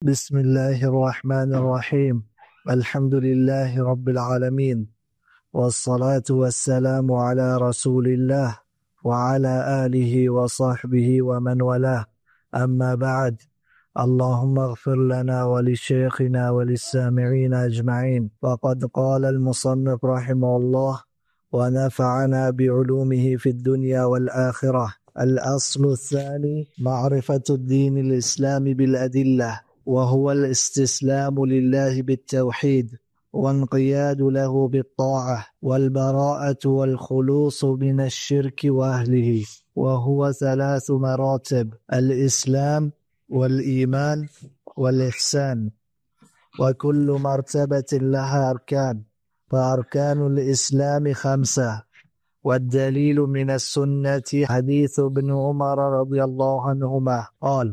بسم الله الرحمن الرحيم. الحمد لله رب العالمين، والصلاة والسلام على رسول الله وعلى آله وصحبه ومن والاه. أما بعد، اللهم اغفر لنا ولشيخنا وللسامعين أجمعين. وقد قال المصنف رحمه الله: ونفعنا بعلومه في الدنيا والآخرة. الأصل الثاني معرفة الدين الإسلام بالأدلة، وهو الاستسلام لله بالتوحيد، وانقياد له بالطاعة، والبراءة والخلوص من الشرك وأهله، وهو ثلاث مراتب: الإسلام والإيمان والإحسان، وكل مرتبة لها أركان، فأركان الإسلام خمسة، والدليل من السنة حديث ابن عمر رضي الله عنهما قال: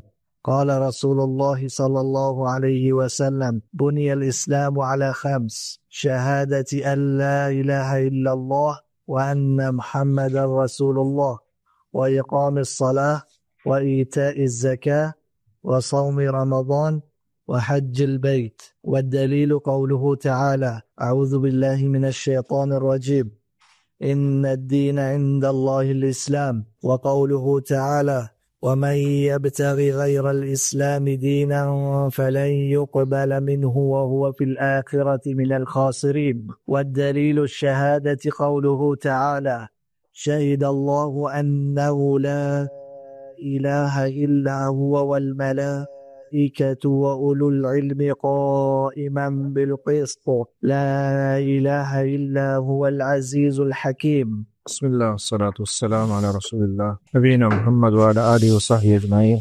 قال رسول الله صلى الله عليه وسلم: بني الإسلام على خمس: شهادة أن لا إله إلا الله وأن محمدا رسول الله، وإقام الصلاة، وإيتاء الزكاة، وصوم رمضان، وحج البيت. والدليل قوله تعالى: أعوذ بالله من الشيطان الرجيم. إن الدين عند الله الإسلام. وقوله تعالى: ومن يبتغ غير الإسلام دينا فلن يقبل منه وهو في الآخرة من الخاسرين. والدليل الشهادة قوله تعالى: شهد الله أنه لا إله إلا هو والملائكة وأولو العلم قائما بالقسط، لا إله إلا هو العزيز الحكيم. بسم الله والصلاة والسلام على رسول الله نبينا محمد وعلى آله وصحبه أجمعين.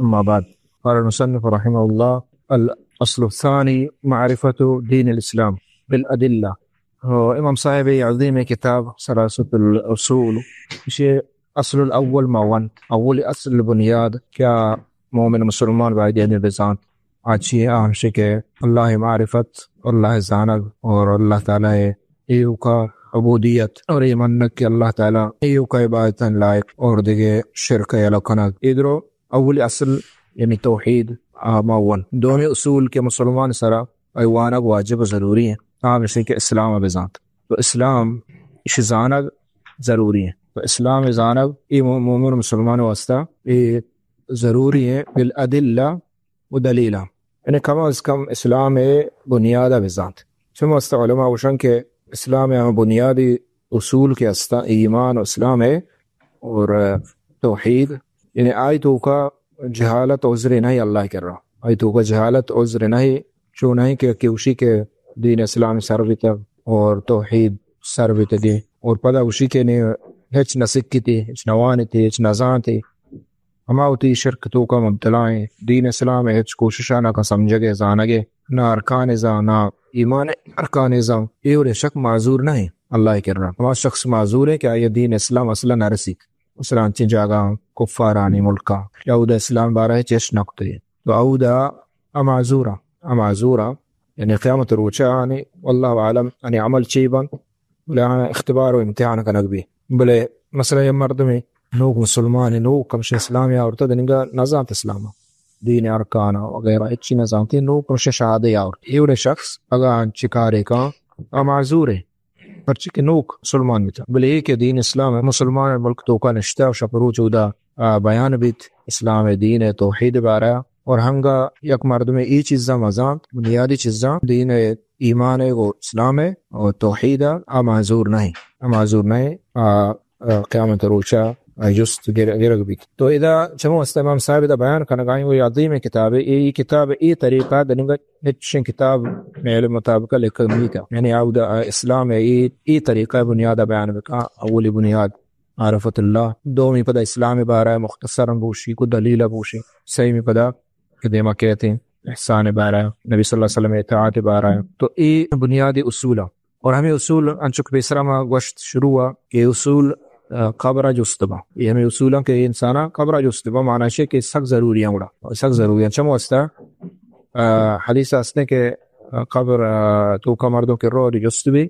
أما بعد، قال المصنف رحمه الله: الأصل الثاني معرفة دين الإسلام بالأدلة. امام صاحب عظیم کتاب ثلاثة الأصول، ایشی اصل الاول ما ونت، اولی اصل، بنیاد کہ مومن مسلمان باید یعنی بزانت، آ چی؟ آ ہمشی کہ اللہ معرفت، اللہ زانگ اور اللہ تعالی ایوکا عبودیت اور اے منگ کہ اللہ تعالی ایوکا عبادت لائق اور دگہ شرک یلہ کنگ۔ اے درو اولی اصل یعنی توحید، آ ما ون۔ دومی اصول کہ مسلمان سرا آئی وانگ واجب و ضروری ہیں، آ ہمشی کہ اسلام بزانت۔ تو اسلام ایشی زانگ ضروری ہیں۔ تو اسلام زانگ اے مو-، مومن مسلمان واسطہ اے ضروری ہیں بالادلہ و دلیلہ۔ یعنی کم از کم اسلام بنیاد بزانت۔ چم واسطہ علماء گوشن کہ اسلام ہم بنیادی اصول کہ ہستاں، ایمان و اسلام ہے اور توحید، یعنی آئی توکا جہالت عذر نہیں اللہ کرا۔ آئی توکا جہالت عذر نہیں، چو نہیں کہ، کہ گوشی کہ دین اسلام سر بیتگ اور توحید سر بیتگی اور پدا گوشی کہ نے ہچ نہ سکتی، ہچ نہ وانتی، ہچ نہ زانتی۔ ہما وتی شرک توکا مبتلا ہیں، دین اسلام ہچ کوششا نہ کن سمجھگے، زانگے، نہ ارکان زان، نہ ایمان ارکان زان۔ اے وڑے شخص معذور نہ ہیں اللہ کرا۔ ہما شخص معذور ہے کہ آئی دین اسلام اصلا نہ رسیت۔ مثلا انچیں جاگہ کفارانی ملکا، یا اودا اسلام بارہ چش نکتے، تو اودا آ معذورا، آ معذورا، یعنی قیامت روچا آنی واللہ عالم آنی عمل چی بنت، بلے آناں اختبار و امتحان کنگ بی۔ بلے مثلا یک مردمے نوک مسلمانے، نوک کمشے اسلام آورتہ، دنیگا نزانت اسلام، دین ارکان وغیرہ ہچی نزانتی، نوک کمشے شہادے آورت۔ اے وڑے شخص اگاں انچیں کارے کن، آ معذور ہے، پرچہ کہ نوک مسلمان بیتا۔ بلے اے کہ دین اسلام ہے، مسلمان ملک توکا نشتہ و شپ روچ اودا، آ، بیان بیت اسلام دین توحید بارہ۔ اور ہنگا یک مردمے اے چیزاں مزانت، بنیادی چیزاں، دین ایمان ہے و اسلام ہے و توحید ہے، آ معذور نہیں، آ معذور نہیں، آ، آ، قیامت روچا، آ، جست گر-، گرگ بیت۔ تو ادا چمو است امام صاحب ادا بیان کنگائیں، وہ عظیم کتاب ہے، اے کتاب، اے طریقہ دنگا ہچیں کتاب میں علم مطابق لکھگ نہیں تھا۔ یعنی آودا اسلام ہے، اے، اے طریقہ بنیاد بیان بکا، اولی بنیاد معرفت اللہ، دومی پدا اسلام بارہ مختصرا بوشی، کو دلیل بوشی، سیمی پدا کہ دیما کہتے ہیں احسان بارہ، نبی صلی اللہ علیہ وسلم اطاعت بارہ۔ تو اے بنیادی اصول ہیں۔ اور ہمیں اصول انچک پیسرا ما گوشت شروع ہوا کہ اصول، آ، قبر جست با۔ یہ ہمیں اصول ہیں کہ انسانا قبر جست با، معنی ہے کہ سک ضروری ہیں گڑا۔ سک ضروری ہیں۔ چم واسطہ، آ، حدیث ہستے کہ، آ، قبر، آ، توکا مردم کہ رو جست بی،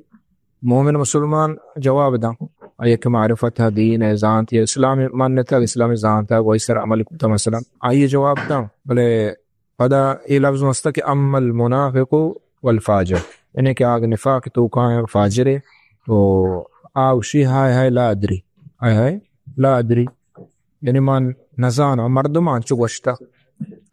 مومن مسلمان جواب داں۔ آئی کہ معرفت ہے، دین ہے، زانت ہے، اسلام مانتا، اسلام زانتا، وہی سر عمل کتا مثلا۔ آئی جواب داں، بلے پدا اے لفظ ہستہ کہ اما المنافق والفاجر، یعنی کہ آگ نفاق توکا ہیں، فاجر ہے، تو آ گوشی ہائے ہائے لا ادری، ہائے ہائے لا ادری، یعنی من نزاناں، مردماں چو گوشتہ،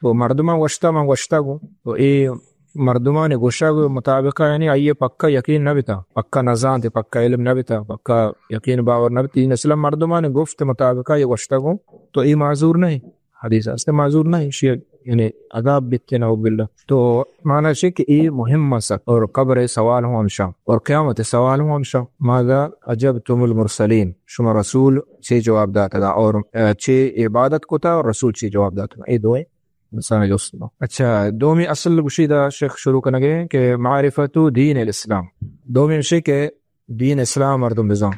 تو مردماں گوشتہ، من گوشتہ گوں، تو اے مردمانی گوشگ مطابقہ یعنی آئی پکا یقین نہ بیتا، پکا نزانت، پکا علم نہ بیتا، پکا یقین باور نہ بیتا، اصلا مردمانی گفت مطابقہ یہ گوشتہ گوں، تو اے معذور نہیں، حدیث است معذور نہیں، شی یعنی عذاب بیتے نعوذ باللہ۔ تو معنی شی کہ اے مهم است اور قبر سوال ہوں ہمشاں اور قیامت سوال ہوں ہمشاں، ماذا اجبتم المرسلین، شما رسول چے جواب داتگا اور، آ، چے عبادت کتا اور رسول چے جواب داتگا، اے دوئیں انسان جست۔ اچھا، دومی اصل گوشی دا شیخ شروع کنگے کہ معرفت دین الاسلام۔ دومی ہمشی کہ دین اسلام مردم بزان۔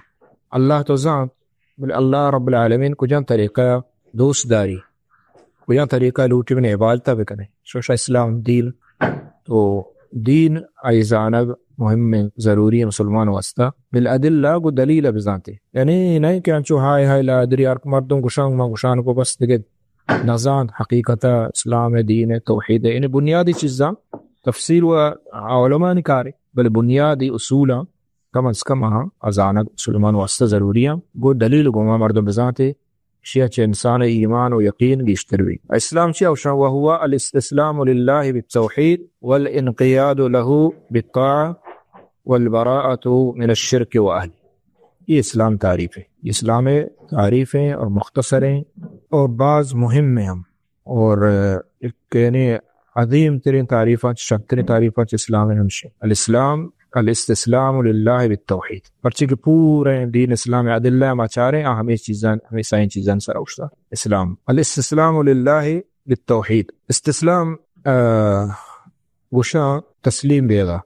اللہ تو زان، بلے اللہ رب العالمین کجام طریقہ دوست داری، کجام طریقہ لوٹی من عبادت بکنے، شوشا اسلام دین۔ تو دین آئی زانگ مهم ضروری ہے مسلمان واسطہ۔ بالادلہ، گو دلیل بزانتے، یعنی نہیں کہ انچو ہائے ہائے لا ادری ہر مردم گشان ما گشان کو بس دیگه نزان حقیقت اسلام دین توحید، یعنی بنیادی چیزاں تفصیل و علماء نے کارے، بلے بنیادی اصولاں کم از کم آہاں ازانگ مسلمان واسطہ ضروری ہیں۔ گو دلیل گوما مردم بزانتے، شیا چہ انسان ایمان و یقین گیشتر بی۔ اسلام چیا گوشاں؟ وهو الاستسلام لله بالتوحید والانقیاد له بالطاعة والبراءة من الشرک و اہل۔ یہ اسلام تعریف ہے، اسلام تعریف ہیں اور مختصر ہیں اور بعض مهم ہیں ہم۔ اور، آ، ایک یعنی عظیم ترین تعریفاں چہ، شرترین تعریفاں چہ اسلام ہمشی۔ الاسلام الاستسلام لله بالتوحید۔ پرچہ کہ پورے دین اسلام ادلہ ما چاریں، آ ہمیں چیزاں، ہمیں سائیں چیزاں سر اوشتا۔ اسلام، الاستسلام لله بالتوحید۔ استسلام، آ، گوشاں تسلیم بیگا،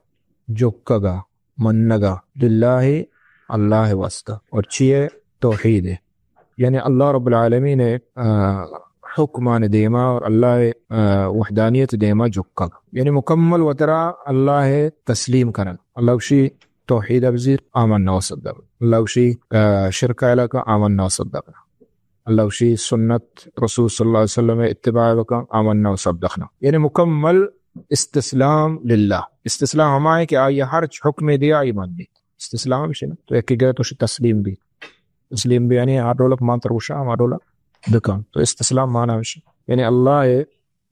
جکگا، منگا، للہ، اللہ واسطہ۔ اور چیئے؟ توحید ہے۔ یعنی اللہ رب العالمین، آ، حکمان دیما اور اللہ، آ، وحدانیت دیما جکگ۔ یعنی مکمل وترا اللہ تسلیم کنگ۔ اللہ گوشی توحید بزیر، آمنا و صدقنا۔ اللہ گوشی، آ، شرک علاقہ، آمنا و صدقنا۔ اللہ گوشی سنت رسول صلی اللہ علیہ وسلم اتباع بکن، آمنا و صدقنا۔ یعنی مکمل استسلام للہ۔ استسلام ہمائیں کہ آئی ہرچ حکم دیا آئی من بیت۔ استسلام ہمشی نا۔ تو یکی گئے تو شی تسلیم بیت۔ تسلیم بی یعنی ہر ڈولک مان تر گوشاں، ہما ڈولک بکن۔ تو استسلام معنی ہمشی۔ یعنی اللہ،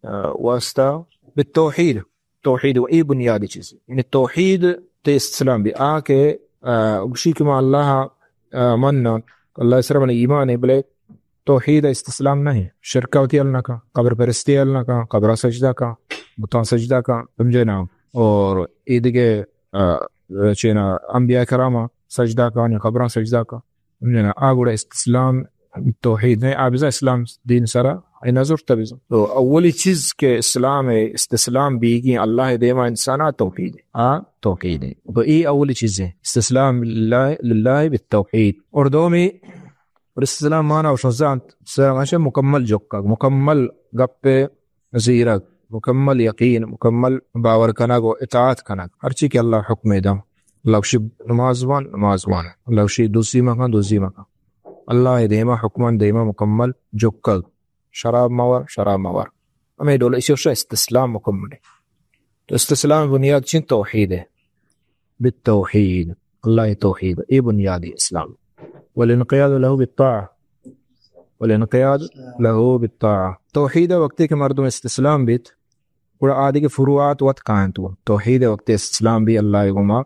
آ، واسطہ بالتوحید۔ توحید و ای بنیادی چیز۔ یعنی توحید تے استسلام بی۔ آ کہ، آ، گوشی کہ ما اللہ، آ، منن، اللہ سر من ایمان ہے، بلے توحید استسلام نہیں۔ شرک وتی حل نہ کن، قبر پرستی حل نہ کن، قبر سجدہ کن، بتان سجدہ کن، سمجھے نا؟ اور ای دیگه، آ، چینا انبیاء کرام سجدہ کن، قبران سجدہ کن۔ سمجھے نا؟ آ گڑا استسلام توحید نہیں، آ بزاں اسلام دین سرا ای نظر تا بزاں۔ تو اولی چیز کہ اسلام ہے، استسلام بیگی اللہ دیما انسانا توحید ہے۔ آ توحید ہے۔ تو ای اولی چیز ہے، استسلام للہ، للہ بالتوحید۔ اور دومی، اور استسلام معنی و شزانت، استسلام ہمشہ مکمل جکگ، مکمل گپ زیرگ، مکمل یقین، مکمل باور کنگ و اطاعت کنگ۔ ہرچی کہ اللہ حکم داں، اللہ گوشی نماز وان، نماز وان۔ اللہ گوشی دزی مکن، دزی مکن۔ اللہ دیما، حکمان دیما مکمل جکگ۔ شراب مور، شراب مور۔ ہمیں ڈول اسی وشا استسلام مکمل ہے۔ تو استسلام بنیاد چین؟ توحید ہے۔ بالتوحید، اللہ توحید، اے بنیادی اسلام۔ والانقیاد له بالطاعة، والانقیاد له بالطاعة۔ توحید وقتی کہ مردم استسلام بیت، گڑا آ دگہ فروعات وت کاینت۔ توحید وقتی استسلام بی اللہ گوما،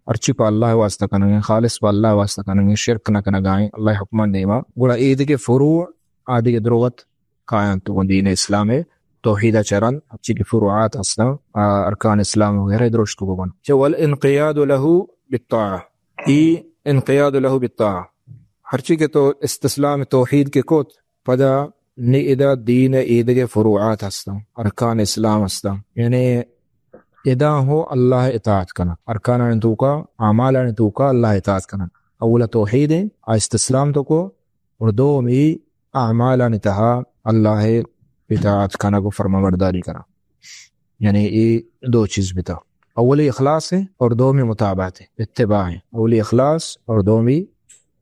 ہرچی پہ اللہ واسطہ کنگیں، خالص پہ اللہ واسطہ کنگیں، شرک نہ کنگائیں، اللہ حکمان دیما، گڑا اے دگہ فروع آ دگہ دروت کاینت گوں دین اسلام ء توحید ء چہ رند ہرچی کہ فروعات ہستاں، آ، ارکان اسلام وغیرہ درشت ببن۔ چہ والانقیاد له بالطاعة، ای انقیاد له بالطاعة، ہرچی کہ تو استسلام توحید کے کت، پدا نی ادا دین ء ایدگہ فروعات ہستاں، ارکان اسلام ہستاں، یعنی ادا ہو اللہ اطاعت کنگ، ارکانانی توکا، اعمالانی توکا اللہ اطاعت کنگ۔ اولا توحید ء، آ استسلام تو کو، اور دومی اعمالانی تہا اللہ ء اطاعت کنگ و فرمانبرداری کنگ۔ یعنی اے دو چیز بتا۔ اولی اخلاص ہے اور دومی متابعت ہے، اتباع ہے۔ اولی اخلاص اور دومی،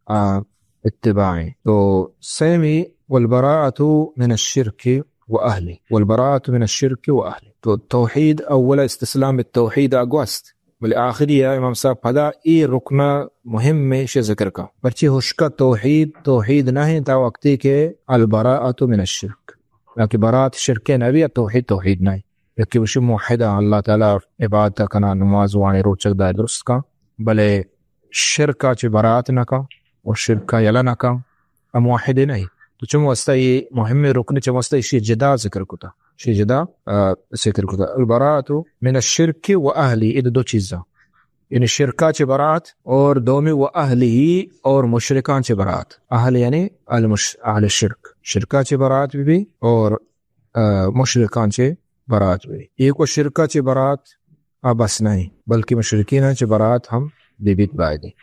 آ، اتباع ہے۔ تو سیمی والبراءة من الشرک، و اہلی، والبراءۃ من الشرک و اہلی۔ تو توحید اولا استسلام بالتوحید ءَ گوست، بلے آخری ءَ امام صاحب پدا اے رکن ءَ مہم ءَ ایشی ذکر کا۔ پرچی ہشکا توحید توحید نہ انت تا وقتی کہ البراءۃ من الشرک، تاکہ براءت شرک نہ بی، توحید توحید نہ انت۔ یکی گوشی موحد آں، اللہ تعالی عبادت کناں، نماز وانی، روچگ دار، درست کاں، بلے شرک ءَ چہ براءت نہ کاں و شرک ءَ یلہ نہ کاں، آ موحد نہ انت۔ تو چم واسطہ اے مہم رکن، چم واسطہ ایشی جدا ذکر کتا، ایشی جدا، آ، ذکر کتا۔ البراءۃ من الشرک و اہلی، اے دو چیزاں، یعنی شرک ءَ چہ براءت اور دومی و اہلی اور مشرکاں چہ براءت۔ اہل یعنی المش-، اہل شرک، شرک ءَ چہ براءت بہ بی اور آ، مشرکاں چہ براءت بہ بی۔ ایوک شرک ءَ چہ براءت آ بس نہ انت، بلکہ مشرکین ءَ چہ براءت ہم بہ بیت باید انت۔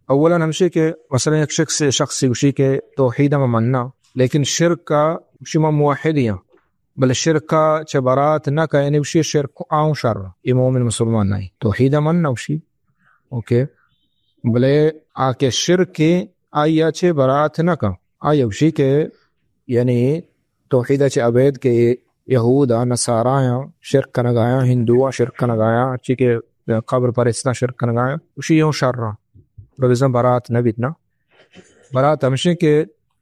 اولاً ہمشی کہ مثلاً یک شخص، شخصے گوشی کہ توحید ءَ من مناں، لیکن شرک ءَ گوشی من موحد آں، بلے شرک ءَ چہ براءت نہ کاں، یعنی گوشی شرک آ ہوں شر، اے مومن مسلمان نہ انت۔ توحید ءَ من نہ گوشی، اوکے، بلے آ کہ شرک انت، آئی ءَ چہ براءت نہ کاں۔ آئی ءَ گوشی کہ یعنی توحید ءَ چہ ابید کہ یہود آں، نصارا آں، شرک کنگ ءَ آں، ہندو آں، شرک کنگ ءَ آں، ہرچی کہ قبر پرستاں شرک کنگ ءَ آں، گوشی اے ہوں شر آں۔ تو بزاں براءت نہ بیت نا۔ براءت ہمشی کہ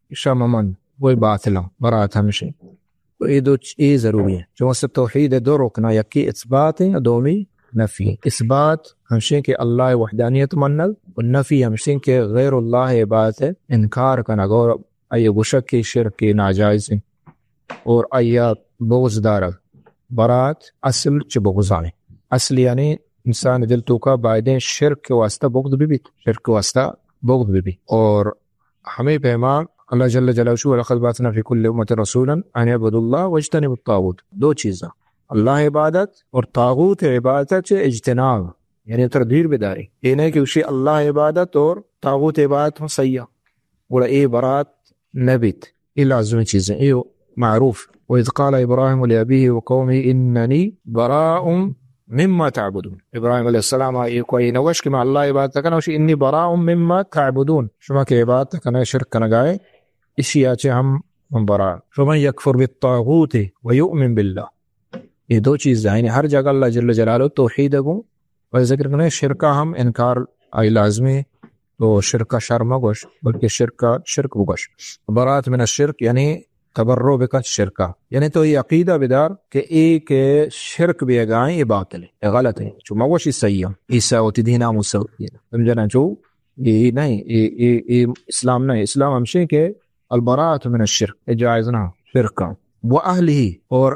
ایشاں مہ من، وہی باطل آں، براءت ہمشی۔ تو اے دو چ-، اے ضروری انت۔ چونکہ توحید ءِ دو رکن انت، یکی اثبات انت، دومی نفی انت۔ اثبات ہمشی کہ اللہ ءِ وحدانیت منگ، و نفی ہمشی کہ غیر اللہ ءِ عبادت ءِ انکار کنگ اور آئی ءَ گوشگ کہ شرک ناجائز انت اور آئی ءَ بغض دارگ۔ براءت اصل چہ بغض ءَ انت۔ اصل یعنی انسان ءِ دل توکا بایدیں شرک ءِ واسطہ بغض بہ بیت، شرک ءِ واسطہ بغض بہ بیت۔ اور ہمے پیما اللہ جل جلالہ گوشی، ولقد بعثنا فی کل امۃ رسولا ان اعبدوا اللہ واجتنبوا الطاغوت۔ دو چیزاں، اللہ ءِ عبادت اور طاغوت ءِ عبادت ءَ چہ اجتناب، یعنی ترا دیر بداری۔ اے نہ کہ گوشی اللہ ءِ عبادت اور طاغوت ءِ عبادت ہم صحیح آں، گڑا اے براءت نہ بیت۔ اے لازمی چیز انت، اے معروف۔ و اذ قال ابراہیم لابیہ و قومہ اننی براء مما تعبدون۔ ابراہیم علیہ السلام ءَ اے کوئی نہ گوشت کہ من اللہ ءِ عبادت کناں، گوشی انی براء مما تعبدون۔ شما کہ عبادت کنئے، شرک کنگ ءَ ئے، اشی ءَ چہ ہم من براء۔ فمن یکفر بالطاغوت و یؤمن باللہ۔ اے دو چیز، یعنی ہر جگہ اللہ جل جلالہ توحید ءَ گوں و ذکر کنئے، شرک ءَ ہم انکار آئی لازمی، تو شرک ءَ شر مہ گوش، بلکہ شرک ءَ شرک بگوش۔ براءت من الشرک یعنی تبرؤ بکن شرک ءَ۔ یعنی تو اے عقیدہ بدار کہ اے کہ شرک بیگ ءَ انت، اے باطل انت، اے غلط انت۔ چو مہ گوش اے صحیح انت، عیسی وتی دین ءَ، موسی وتی دین ءَ۔ سمجھنا چو؟ اے نہ انت، اے، اے، اے اسلام نہ انت۔ اسلام ہمشی کہ البراءۃ من الشرک، اے جائز نہ انت، شرک ءَ۔ و اہلہ، اور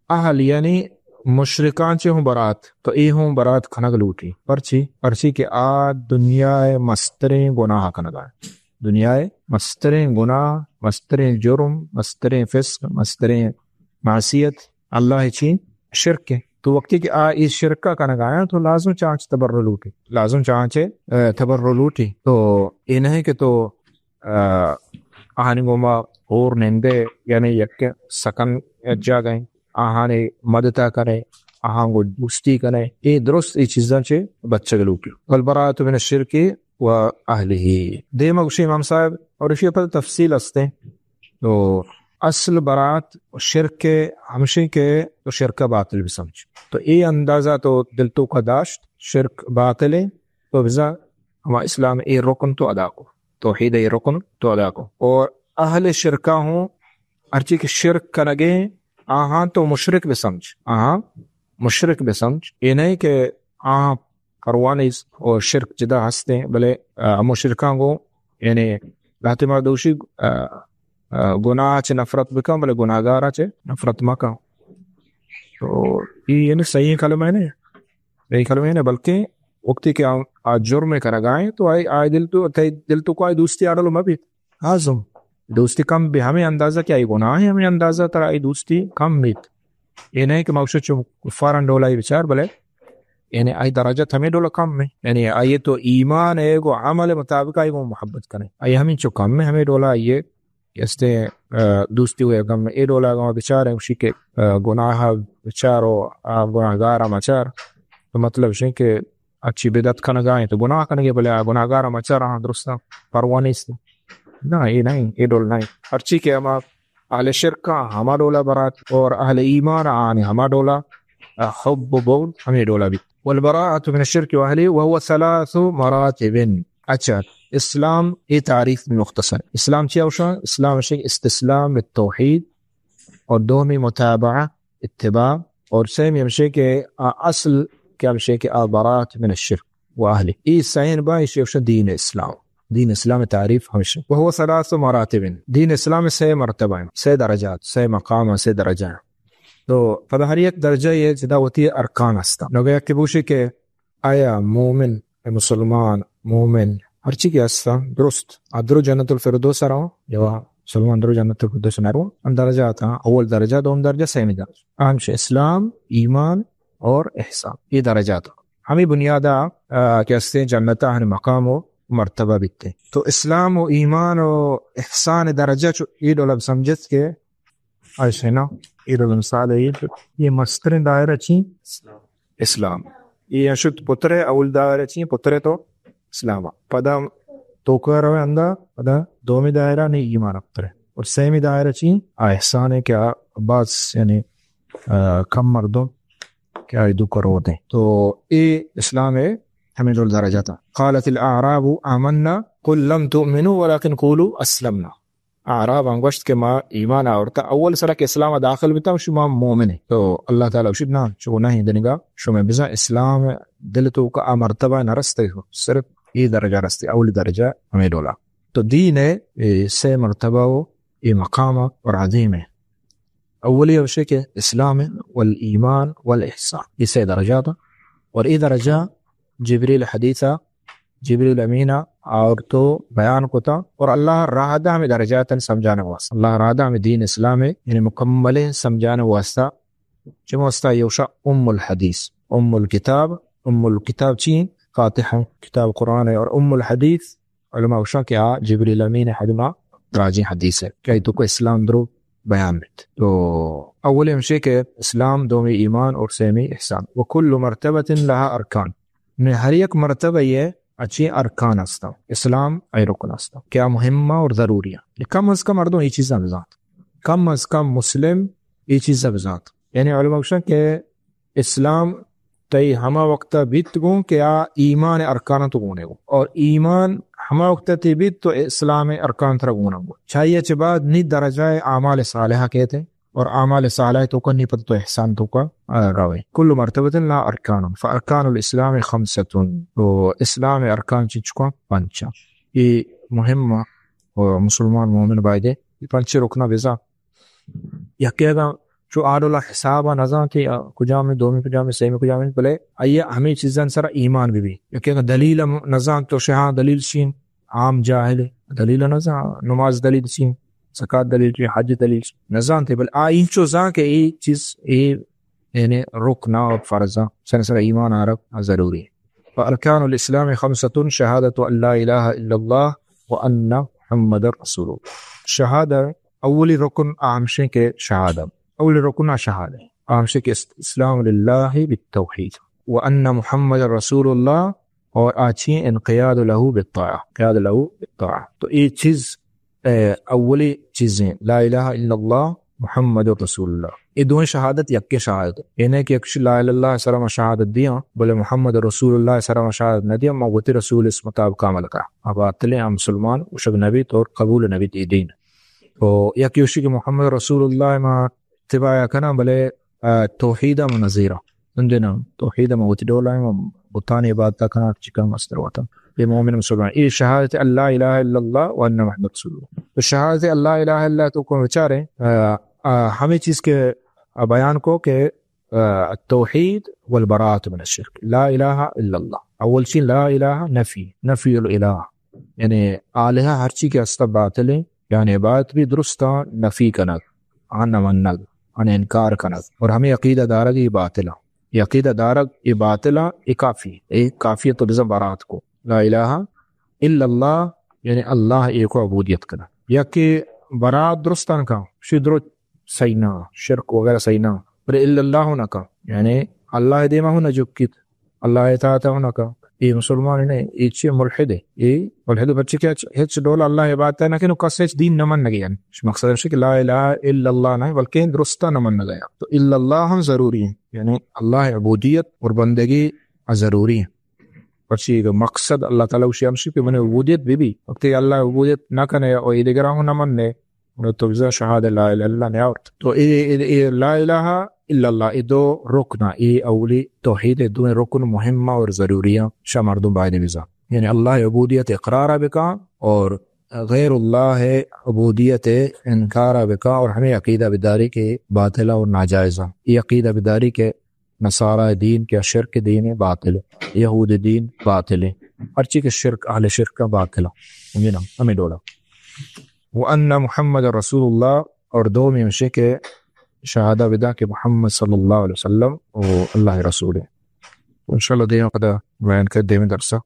اہل یعنی مشرکاں چہ ہوں براءت، تو اے ہوں براءت کنگ لوٹی۔ پرچی؟ پرچی کہ آ دنیا ءِ مستریں گناہ کنگ ءَ انت۔ دنیا ءِ مستریں گناہ، مستریں جرم، مستریں فسق، مستریں معصیت اللہ ءِ چی؟ شرک انت۔ تو وقتی کہ آ اے شرک ءَ کنگ ءَ انت، تو لازم چہ آں چہ تبرؤ لوٹی۔ لازم چہ آں چہ، اے، تبرؤ لوٹی۔ تو اے نہ انت کہ تو آ، آہانی گوما ہور نندے، یعنی یک سکن جاگہ انت، آہانی مدتا کنے، آہاں گوں دوستی کنے، اے درست اے چیزاں چہ بچگ لوٹی۔ والبراءۃ من الشرک و اہلہ۔ دیما گوشی امام صاحب، اور اشی پر تفصیل ہستے۔ تو اصل براءت شرک ہمشی کہ تو شرک باطل بسمجھ۔ تو اے اندازہ تو دل توکا داشت، شرک باطل ہے، تو بزاں ہما اسلام اے رکن تو ادا کو، توحید اے رکن تو ادا کو۔ اور اہل شرکا ہوں ہرچی کہ شرک کنگے، آہاں تو مشرک بسمجھ، آہاں مشرک بسمجھ۔ اے نہیں کہ آہاں پرواہ نیست اور شرک جدا ہستیں، بلے، آ، مشرکاں گوں، یعنی لہتے مردوشی، آ، آ، گناہ چہ نفرت بکن، بلے گناہگار چہ نفرت مکن۔ تو اے یعنی صحیح کلمہ نہیں، صحیح کلمہ نہیں، بلکہ وقتی کہ آ، آ جرم کنگائیں تو آئی، آئی دل تو، تئی دل تو کوئی دوستی آڈل مہ بیت۔ لازم دوستی کم بی، ہمے اندازہ کہ آئی گناہ ہے، ہمے اندازہ ترا آئی دوستی کم بیت۔ اے نہیں کہ ما گوشاں چو کفاران ڈولا آئی بچار، بلے یعنی آئی درجت ہمے ڈولا کم ہے۔ یعنی آئی تو ایمان ہے گو عمل مطابق آئی گو محبت کنے۔ آئی ہمیں چو کم ہے، ہمے ڈولا آئی استے، آ، دوستی ہوئے گم اے ڈولا گم بچار ہیں، اسی کہ، آ، گناہ بچار و آ گناہگار مچار۔ تو مطلب شیں کہ اچھی بدعت کنگا ہیں تو گناہ کنگے، بلے آ گناہگار مچار، ہاں درست پرواہ نیست۔ نہ، اے نہیں، اے ڈول نہیں۔ ہرچی کہ ہما اہل شرک ہما ڈولا برات اور اہل ایمان آنی ہما ڈولا، آ، حب و بغض ہمے ڈولا بیت۔ والبراءة من الشرك وأهله وهو ثلاث مراتب۔ اچھا، اسلام ای تعریف مختصر۔ اسلام چیا گوشاں؟ اسلام شے استسلام بالتوحید، اور دومی متابعہ، اتباع، اور سیمی ہمشے کہ آ اصل کہ ہمشے کہ آ براءة من الشرک و اہلہ۔ ای سین با ایشی گوشاں دین اسلام۔ دین اسلام تعریف ہمشے۔ وهو ثلاث مراتب۔ دین اسلام سے مرتبہ ہیں، سے درجات، سے مقام، سے درجہ ہیں۔ تو پدا ہر یک درجہ یہ جدا وتی ارکان ہستا۔ نو گیا کہ بوشی کہ آیا مومن، مسلمان، مومن، ہرچی کہ ہستا، درست، آ درو جنت الفردوس رو، یا مسلمان درو جنت الفردوس نرو، ان درجات ہیں، اول درجہ، دوم درجہ، سیمی درجہ۔ آنش اسلام، ایمان اور احسان۔ یہ درجات۔ ہمیں بنیادا، آ، کہ ہستے جنت ہر مقام و مرتبہ بیتے۔ تو اسلام و ایمان و احسان درجہ چو یہ ڈولا سمجھت کہ ایسے نا، اے رول مثال ہے، یہ مستریں دائرہ چی؟ اسلام۔ یہ اشت پترے، اول دائرہ چی؟ پترے تو اسلام۔ پدا توکا روے اندا، پدا دومی دائرہ نے ایمان پترے۔ اور سیمی دائرہ چی؟ آ احسان ہے کہ آ باز، یعنی، آ، کم مردم کہ آئی دو کرو دیں۔ تو اے اسلام ہے، ہمیں ڈول درجہ تا۔ قالت الاعراب آمنا قل لم تؤمنوا ولكن قولوا اسلمنا۔ اعراباں گوشت کہ ما ایمان آورتا، اول سرا کہ اسلام داخل بیتا، شما مومن ہیں۔ تو اللہ تعالی گوشت، نا، شما نہیں دنگا، شما بزاں اسلام دل تو کا آ مرتبہ نہ رستے ہو، صرف یہ درجہ رستے، اول درجہ ہمیں ڈولا۔ تو دین ہے، اے سے مرتبہ و اے مقام اور عظیم ہے۔ اولی ہمشے کہ اسلام ہے، والایمان والاحسان، یہ سے درجہ تا۔ اور یہ درجہ جبریل حدیثہ جبریل امین ء آورت و بیان کتا، اور اللہ راہ دا ہمیں درجات سمجھانے واسطہ، اللہ راہ دا ہمیں دین اسلام ہے، یعنی مکمل سمجھانے واسطہ۔ چہ واسطہ یہ گوشاں ام الحدیث، ام الکتاب۔ ام الکتاب چی؟ فاتحہ، کتاب قرآن ہے، اور ام الحدیث علماء گوشاں کہ آ جبریل امین حدیث ما دراجیں حدیث ہے کہ تو کو اسلام درو بیان بیت۔ تو اولی ہمشے کہ اسلام، دومی ایمان اور سیمی احسان۔ وکل مرتبۃ لها ارکان۔ نے ہر یک مرتبہ یہ اچھی ارکان ہستا، اسلام ای رکن ہستا کہ آ مہمہ اور ضروری ہے۔ کم از کم مردم یہ چیزاں بزانت، کم از کم مسلم یہ چیزاں بزانت۔ یعنی علماء گوشن کہ اسلام تئی ہما وقت بیت گوں کہ آ ایمان ارکان تو گونے گوں، اور ایمان ہما وقت تی بیت تو اسلام ارکان ترا گونا گوں۔ چاہیے چہ بعد نی درجہ اعمال صالحہ کہتے، اور اعمال صالح تو کا نی پتہ تو احسان تو کا، آ، روے۔ کل مرتبۃ لها ارکان، فارکان الاسلام خمسۃ، تو اسلام ارکان چی چکا؟ پنچ۔ یہ مہم و مسلمان مومن بایدے یہ پنچ رکنا بزا۔ یکے اگاں چو آ ڈولا حساب نزانتے، آ، کجام دومی کجام سیمی کجام، بلے آئی ہمیں چیزاں سر ایمان بی بی۔ یکے اگاں دلیل نزانت تو شہاں دلیل چین، عام جاہل دلیل نزان، نماز دلیل چین، زکات دلیل چین، حج دلیل چین نزانتے، بل آ اینچو زان کہ اے چیز، اے یعنی رکن اور فرض، سر سر ایمان آرک ضروری۔ فارکان الاسلام خمسۃ شہادۃ ان لا الہ الا اللہ وان محمد رسول اللہ۔ شہادہ، اولی رکن آ ہمشیں کہ شہادہ، اولی رکن آ شہادہ، آ ہمشیں کہ است-، اسلام للہ بالتوحید وان محمد رسول اللہ، اور آچی انقیاد لہ بالطاعہ، انقیاد لہ بالطاعہ۔ تو یہ چیز اے، اولی چیزیں لا الہ الا اللہ محمد رسول اللہ۔ یہ دوئیں شہادت یکیں شہادت۔ یہ نہیں کہ یک لا الہ الا اللہ سر ما شہادت دیاں، بلے محمد رسول اللہ سر ما شہادت نہ دیاں، ما وتی رسول اس مطابق عمل کا۔ اب باطلیں ہم مسلمان اشک نبی تو قبول نبی تی دین۔ تو یک یوشی کہ محمد رسول اللہ ما اتباع کناں، بلے، آ، توحید ہم نزیراں۔ سمجھے نا؟ توحید ہم وتی ڈول ہے، ہم بتانی عبادت کناں، چکا مستر وطن۔ یہ مومن مسلمان۔ یہ شہادت ان لا الہ الا اللہ وان محمد رسول اللہ۔ تو شہادت ان لا الہ الا اللہ تو کو بچارے، آ، آ، ہمیں چیز کے، آ، بیان کو کہ، آ، التوحید والبراءۃ من الشرک۔ لا الہ الا اللہ۔ اول چیز لا الہ نفی، نفی الالہ۔ یعنی آلہہ ہرچی کہ ہستا باطل ہیں، یعنی عبادت بھی درستاں نفی کنگ، آن نہ منگ، آن انکار کنگ، اور ہمیں عقیدہ دارگ یہ باطل ہے۔ یہ عقیدہ دارگ یہ باطل ہے، یہ کافی ہے۔ یہ کافی ہے تو بزن برات کو۔ لا الہ الا اللہ، یعنی اللہ ایک عبودیت کنگ۔ یا کہ برات درستان کا، شی درست صحیح نہ، شرک وغیرہ صحیح نہ، پر الا اللہ نہ کا، یعنی اللہ دیما ہوں نہ جکیت، اللہ اطاعت ہوں نہ کا۔ اے مسلمان نہ، اے چی ملحد ہے، اے ملحد بچے کہ ہچ ڈول اللہ عبادت نہ کنو، کس ہچ دین نہ من نگے۔ یعنی مقصد ہے کہ لا الہ الا اللہ نہ، بلکہ درستہ نہ من نگے۔ تو الا اللہ ہم ضروری ہے، یعنی اللہ عبودیت اور بندگی ضروری ہے۔ پرچی کہ مقصد اللہ تعالی وشی ہمشی کہ من عبودیت بی بی، وقتی اللہ عبودیت نہ کنے اور اے دیگران نہ من نے، تو بزاں شہادہ لا الہ الا اللہ نیاورت۔ تو اے، اے، اے لا الہ الا اللہ، اے دو رکن، اے اولی توحید، اے دو رکن مہمہ اور ضروری ہیں، شہ مردم باید بزاں۔ یعنی اللہ عبودیت اقرار بکاں اور غیر اللہ عبودیت انکار بکاں اور ہمیں عقیدہ بداری کہ باطل اور ناجائز ہیں۔ یہ عقیدہ بداری کہ نصارہ دین کہ شرک دین باطل ہے، یہود دین باطل ہے، ہرچی کہ شرک، اہل شرک کا باطل ہے۔ ہمیں نا، ہمیں ڈولا۔ وان محمد رسول اللہ، اور دومی ہمشی کہ شہادہ بدا کہ محمد صلی اللہ علیہ وسلم و اللہ رسول ہے۔ انشاءاللہ دیما پدا بیان کر دیمی درسا۔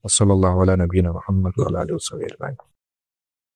وصلی اللہ علی نبینا محمد وعلی آلہ وصحبہ اجمعین۔